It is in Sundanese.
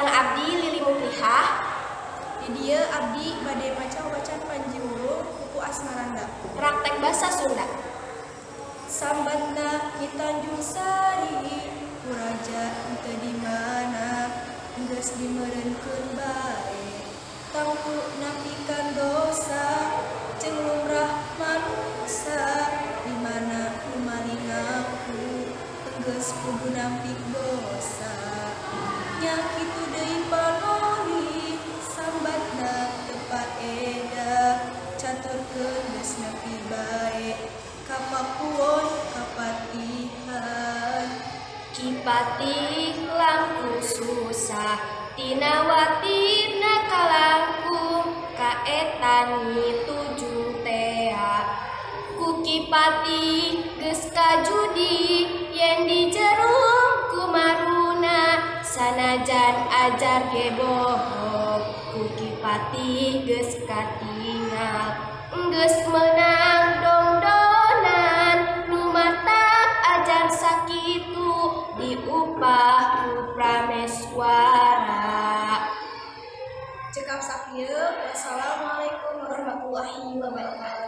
Sareng abdi Lili Muflihah. Di dieu abdi bade maca wacan Panji Wurung buku Asmaranda. Praktek bahasa Sunda. Sambatna di Tanjung Sari, ku raja henteu di mana, geus dimeureunkeun bae. Tangtu napikan dosa, jeung lumrah manusa, di mana nu maling ngaku, geus kudu nampik dosa. Nya kitu deui panoli, sambatna teu paedah, caturkeun geus nepi bae. Kapakuon kapatihan. Kipatih langkung susah, tina watirna kalangkung, kaetan nyi tujung tea. Ku Kipatih geus kajudi, yen di jerung kumaruna, sanajan ajar ge bohong. Ku Kipatih geus katingal, geus meunang dongdonan, nu matak ajar sakitu diupah ku Prameswara. Cekap sakieu, wassalamualaikum warahmatullahi wabarakatuh.